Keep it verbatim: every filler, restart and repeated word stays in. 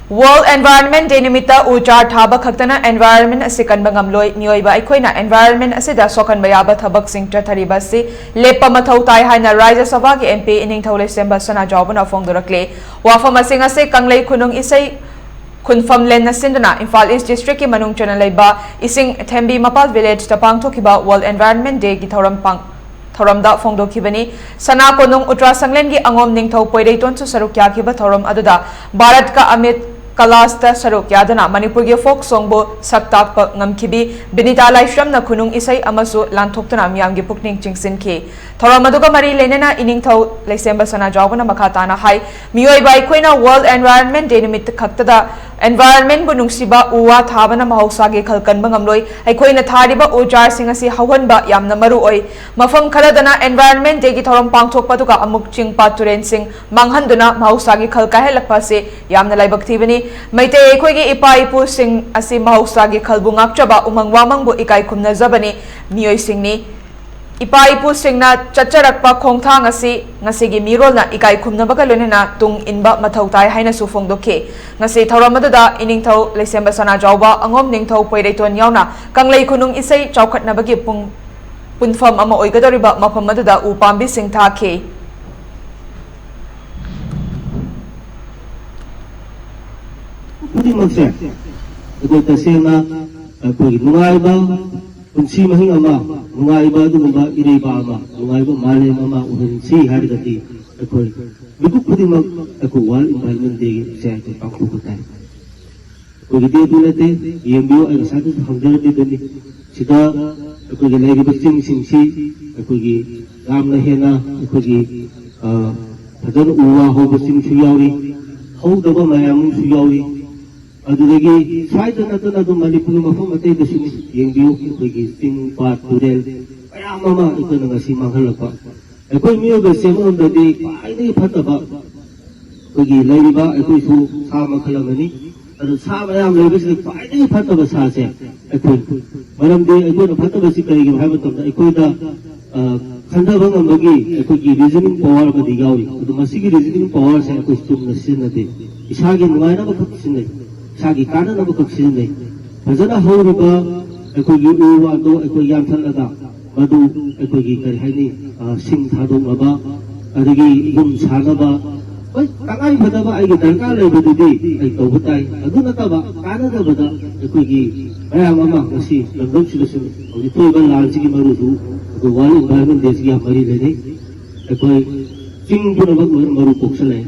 World Environment Day ꯅꯨꯃꯤꯠꯇ ꯎ ꯆꯥꯔ ꯊꯥꯕ ꯈꯛꯇꯅ environment ꯑꯁꯤ ꯀꯟꯕ ꯉꯝꯂꯣꯏ꯫ ꯃꯤꯑꯣꯏꯕ ꯑꯩꯈꯣꯏꯅ environment ꯑꯁꯤꯗ ꯁꯣꯛꯍꯟꯕ ꯌꯥꯕ ꯊꯕꯛꯁꯤꯡ ꯆꯠꯊꯔꯤꯕ ꯑꯁꯤ ꯂꯦꯞꯄ ꯃꯊꯧ ꯇꯥꯏ ꯍꯥꯏꯅ ꯔꯥꯖ꯭ꯌ ꯁꯚꯥꯒꯤ M P ꯏꯅꯤꯡꯊꯧ ꯂꯩꯁꯦꯝꯕ ꯁꯅꯥꯖꯥꯎꯕꯅ ꯐꯣꯡꯗꯣꯔꯛꯂꯤ꯫ ꯋꯥꯐꯝ ꯑꯁꯤꯡ ꯑꯁꯤ ꯀꯪꯂꯩ ꯈꯨꯅꯨꯡ ꯏꯁꯩ ꯈꯨꯟꯐꯝꯂꯦꯟꯅ ꯁꯤꯟꯗꯨꯅ ꯏꯝꯐꯥꯜ ꯏꯁ ꯗꯤꯁꯇ꯭ꯔꯤꯛꯀꯤ ꯃꯅꯨꯡ ꯆꯟꯅ ꯂꯩꯕ ꯏꯁꯤꯡ ꯊꯦꯝꯕꯤ ꯃꯄꯥꯜ ꯚꯤꯂꯦꯖꯇ ꯄꯥꯡꯊꯣꯛꯈꯤꯕ World Environment Dayꯒꯤ ꯊꯧꯔꯝ ꯄꯥꯡ-, ꯊꯧꯔꯝꯗ ꯐꯣꯡꯗꯣꯛꯈꯤꯕꯅꯤ꯫ ꯁꯅꯥ ꯀꯣꯅꯨꯡ ꯎꯇ꯭ꯔꯥ ꯁꯪꯂꯦꯟꯒꯤ ꯑꯉꯣꯝ ꯅꯤꯡꯊꯧ ꯄꯣꯏꯔꯩꯇꯣꯟꯁꯨ ꯁꯔꯨꯛ ꯌꯥꯈꯤꯕ ꯊꯧꯔꯝ ꯑꯗꯨꯗ ꯚꯥꯔꯠꯀ ꯑꯃꯤꯠ ꯀꯂꯥꯁꯇ ꯁꯔꯨꯛ ꯌꯥꯗꯨꯅ ꯃꯅꯤꯄꯨꯔꯒꯤ folk songꯕꯨ ꯁꯛ ꯇꯥꯛꯄ ꯉꯝꯈꯤꯕꯤ ꯕꯤꯅꯤꯇꯥ ꯂꯥꯏꯁ꯭ꯔꯝꯅ ꯈꯨꯅꯨꯡ ꯏꯁꯩ ꯑꯃꯁꯨ ꯂꯥꯟꯊꯣꯛꯇꯨꯅ ꯃꯤꯌꯥꯝꯒꯤ ꯄꯨꯛꯅꯤꯡ ꯆꯤꯡꯁꯤꯟꯈꯤ꯫ ꯊꯧꯔꯝ ꯑꯗꯨꯒ ꯃꯔꯤ ꯂꯩꯅꯅ ꯏꯅꯤꯡꯊꯧ ꯂꯩꯁꯦꯝꯕ ꯁꯅꯥꯖꯥꯎꯕꯅ ꯃꯈꯥ ꯇꯥꯅ ꯍꯥꯏ, ꯃꯤꯑꯣꯏꯕ ꯑꯩꯈꯣꯏꯅ World Environment Day ꯅꯨꯃꯤꯠ ꯈꯛꯇꯗ environmentꯕꯨ ꯅꯨꯡꯁꯤꯕ, ꯎ ꯋꯥ ꯊꯥꯕꯅ ꯃꯍꯧꯁꯥꯒꯤ ꯈꯜ ꯀꯟꯕ ꯉꯝꯂꯣꯏ꯫ ꯑꯩꯈꯣꯏꯅ ꯊꯥꯔꯤꯕ ꯎ ꯆꯥꯔꯁꯤꯡ ꯑꯁꯤ ꯍꯧꯍꯟꯕ ꯌꯥꯝꯅ ꯃꯔꯨ ꯑꯣꯏ꯫ ꯃꯐꯝ ꯈꯔꯗꯅ Environment Dayꯒꯤ ꯊꯧꯔꯝ ꯄꯥꯡꯊꯣꯛꯄ ꯑꯗꯨꯒ ꯑꯃꯨꯛ ꯆꯤꯡ ꯄꯥꯠ ꯇꯨꯔꯦꯟꯁꯤꯡ ꯃꯥꯡꯍꯟꯗꯨꯅ ꯃꯍꯧꯁꯥꯒꯤ ꯈꯜ ꯀꯥꯏꯍꯜꯂꯛꯄ ꯑꯁꯤ ꯌꯥꯝꯅ ꯂꯥꯏꯕꯛ ꯊꯤꯕꯅꯤ꯫ ꯃꯩꯇꯩ ꯑꯩꯈꯣꯏꯒꯤ ꯏꯄꯥ ꯏꯄꯨꯁꯤꯡ ꯑꯁꯤ ꯃꯍꯧꯁꯥꯒꯤ ꯈꯜꯕꯨ ꯉꯥꯛꯆꯕ ꯎꯃꯪ ꯋꯥꯃꯪꯕꯨ ꯏꯀꯥꯏ ꯈꯨꯝꯅꯖꯕꯅꯤ ꯃꯤꯑꯣꯏꯁꯤꯡꯅꯤ꯫ ꯏꯄꯥ ꯏꯄꯨꯁꯤꯡꯅ ꯆꯠꯆꯔꯛꯄ ꯈꯣꯡꯊꯥꯡ ꯑꯁꯤ ꯉꯁꯤꯒꯤ ꯃꯤꯔꯣꯜꯅ ꯏꯀꯥꯏ ꯈꯨꯝꯅꯕꯒ ꯂꯣꯏꯅꯅ ꯇꯨꯡ ꯏꯟꯕ ꯃꯊꯧ ꯇꯥꯏ ꯍꯥꯏꯅꯁꯨ ꯐꯣꯡꯗꯣꯛꯈꯤ꯫ ꯉꯁꯤ ꯊꯧꯔꯝ ꯑꯗꯨꯗ ꯏꯅꯤꯡꯊꯧ ꯂꯩꯁꯦꯝꯕ ꯁꯅꯥꯖꯥꯎꯕ, ꯑꯉꯣꯝ ꯅꯤꯡꯊꯧ ꯄꯣꯏꯔꯩꯇꯣꯟ ꯌꯥꯎꯅ ꯀꯪꯂꯩ ꯈꯨꯅꯨꯡ ꯏꯁꯩ ꯆꯥꯎꯈꯠꯅꯕꯒꯤ ꯄꯨꯡ, ꯄꯨꯟꯐꯝ ꯑꯃ ꯑꯣꯏꯒꯗꯧꯔꯤꯕ ꯃꯐꯝ ꯑꯗꯨꯗ ꯎ ꯄꯥꯝꯕꯤꯁꯤꯡ ꯊꯥꯈꯤ꯫ ꯈꯨꯗꯤꯡꯃꯛꯁꯦ ꯑꯩꯈꯣꯏ ꯇꯁꯦꯡꯅ ꯑꯩꯈꯣꯏꯒꯤ ꯅꯨꯡꯉꯥꯏꯕ ꯄꯨꯟꯁꯤ ꯃꯍꯤꯡ ꯑꯃ, ꯅꯨꯡꯉꯥꯏꯕ ꯑꯗꯨꯒꯨꯝꯕ ꯏꯔꯩꯕꯥꯛ ꯑꯃ, ꯅꯨꯡꯉꯥꯏꯕ ꯃꯥꯂꯦꯝ ꯑꯃ ꯑꯣꯏꯍꯟꯁꯤ ꯍꯥꯏꯔꯒꯗꯤ ꯑꯩꯈꯣꯏ ꯃꯤꯀꯨꯞ ꯈꯨꯗꯤꯡꯃꯛ ꯑꯩꯈꯣꯏ World Environment Day ꯁꯦ ꯑꯩꯈꯣꯏ ꯄꯥꯡꯊꯣꯛꯄ ꯇꯥꯏ꯫ ꯑꯩꯈꯣꯏꯒꯤ day ꯗꯨ ꯅꯠꯇꯦ, ꯌꯦꯡꯕꯤꯌꯨ, ꯑꯩ ꯉꯁꯥꯏꯗꯁꯨ ꯍꯪꯖꯔꯝꯃꯤꯗꯨꯅꯤ꯫ ꯁꯤꯗ ꯑꯩꯈꯣꯏꯒꯤ ꯂꯩꯔꯤꯕ ꯆꯤꯡꯁꯤꯡꯁꯤ ꯑꯩꯈꯣꯏꯒꯤ ꯌꯥꯝꯅ ꯍꯦꯟꯅ ꯑꯩꯈꯣꯏꯒꯤ, ꯑ, ꯐꯖꯅ ꯎ ꯋꯥ ꯍꯧꯕ ꯆꯤꯡꯁꯨ ꯌꯥꯎꯔꯤ, ꯍꯧꯗꯕ ꯃꯌꯥꯝ ꯑꯃꯁꯨ ꯌꯥꯎꯔꯤ꯫ ꯑꯗꯨꯗꯒꯤ ꯁ꯭ꯋꯥꯏꯗ ꯅꯠꯇꯅ ꯑꯗꯨꯝ ꯃꯅꯤꯄꯨꯔꯒꯤ ꯃꯐꯝ ꯑꯇꯩꯗꯁꯨ ꯌꯦꯡꯕꯤꯌꯨ, ꯑꯩꯈꯣꯏꯒꯤ ꯆꯤꯡ, ꯄꯥꯠ, ꯇꯨꯔꯦꯜ ꯃꯌꯥꯝ ꯑꯃ ꯑꯩꯈꯣꯏꯅ ꯉꯁꯤ ꯃꯥꯡꯍꯜꯂꯛꯄ꯫ ꯑꯩꯈꯣꯏ ꯃꯤꯑꯣꯏꯕꯁꯦ ꯑꯃꯔꯣꯝꯗꯗꯤ ꯈ꯭ꯋꯥꯏꯗꯒꯤ ꯐꯠꯇꯕ ꯑꯩꯈꯣꯏꯒꯤ ꯂꯩꯔꯤꯕ ꯑꯩꯈꯣꯏꯁꯨ ꯁꯥ ꯃꯈꯜ ꯑꯃꯅꯤ꯫ ꯑꯗꯨ ꯁꯥ ꯃꯌꯥꯝ ꯂꯩꯕꯁꯤꯗ ꯈ꯭ꯋꯥꯏꯗꯒꯤ ꯐꯠꯇꯕ ꯁꯥꯁꯦ ꯑꯩꯈꯣꯏ꯫ ꯃꯔꯝꯗꯤ ꯑꯩꯈꯣꯏꯅ ꯐꯠꯇꯕꯁꯤ ꯀꯔꯤꯒꯤꯅꯣ ꯍꯥꯏꯕ ꯃꯇꯝꯗ ꯑꯩꯈꯣꯏꯗ, ꯑ, ꯈꯟꯊꯕ ꯉꯝꯕꯒꯤ ꯑꯩꯈꯣꯏꯒꯤ ꯔꯤꯖꯅꯤꯡ ꯄꯋꯥꯔ ꯑꯃꯗꯤ ꯌꯥꯎꯔꯤ꯫ ꯑꯗꯨ ꯃꯁꯤꯒꯤ ꯔꯤꯖꯅꯤꯡ ꯄꯋꯥꯔꯁꯦ ꯑꯩꯈꯣꯏ ꯆꯨꯝꯅ ꯁꯤꯖꯤꯟꯅꯗꯦ, ꯏꯁꯥꯒꯤ ꯅꯨꯡꯉꯥꯏꯅꯕ ꯈꯛ ꯁꯤꯖꯤꯟꯅꯩ, ꯏꯁꯥꯒꯤ ꯀꯥꯟꯅꯅꯕ ꯈꯛ ꯁꯤꯖꯤꯟꯅꯩ꯫ ꯐꯖꯅ ꯍꯧꯔꯤꯕ ꯑꯩꯈꯣꯏꯒꯤ ꯎ ꯋꯥꯗꯣ ꯑꯩꯈꯣꯏ ꯌꯥꯟꯊꯠꯂꯒ ꯃꯗꯨ ꯑꯩꯈꯣꯏꯒꯤ ꯀꯔꯤ ꯍꯥꯏꯅꯤ, ꯑ, ꯁꯤꯡ ꯊꯥꯗꯣꯛꯅꯕ, ꯑꯗꯒꯤ ꯌꯨꯝ ꯁꯥꯅꯕ, ꯍꯣꯏ, ꯇꯉꯥꯏ ꯐꯗꯕ ꯑꯩꯒꯤ ꯗꯔꯀꯥꯔ ꯂꯩꯕꯗꯨꯗꯤ ꯑꯩ ꯇꯧꯕ ꯇꯥꯏ꯫ ꯑꯗꯨ ꯅꯠꯇꯕ ꯀꯥꯟꯅꯗꯕꯗ ꯑꯩꯈꯣꯏꯒꯤ ꯃꯌꯥꯝ ꯑꯃ ꯉꯁꯤ ꯂꯝꯗꯝꯁꯤꯗꯁꯨ ꯍꯧꯖꯤꯛ ꯊꯣꯛꯏꯕ ꯂꯥꯟꯁꯤꯒꯤ ꯃꯔꯨꯗꯨ ꯑꯩꯈꯣꯏ ꯋꯥꯔꯜ ꯏꯟꯚꯥꯏꯔꯣꯟꯃꯦꯟ ꯗꯦꯁꯤꯒ ꯌꯥꯝ ꯃꯔꯤ ꯂꯩꯅꯩ꯫ ꯑꯩꯈꯣꯏ ꯆꯤꯡ ꯄꯨꯝꯅꯃꯛ ꯂꯣꯏꯅ ꯃꯔꯨ ꯀꯣꯛꯁꯜꯂꯛꯑꯦ꯫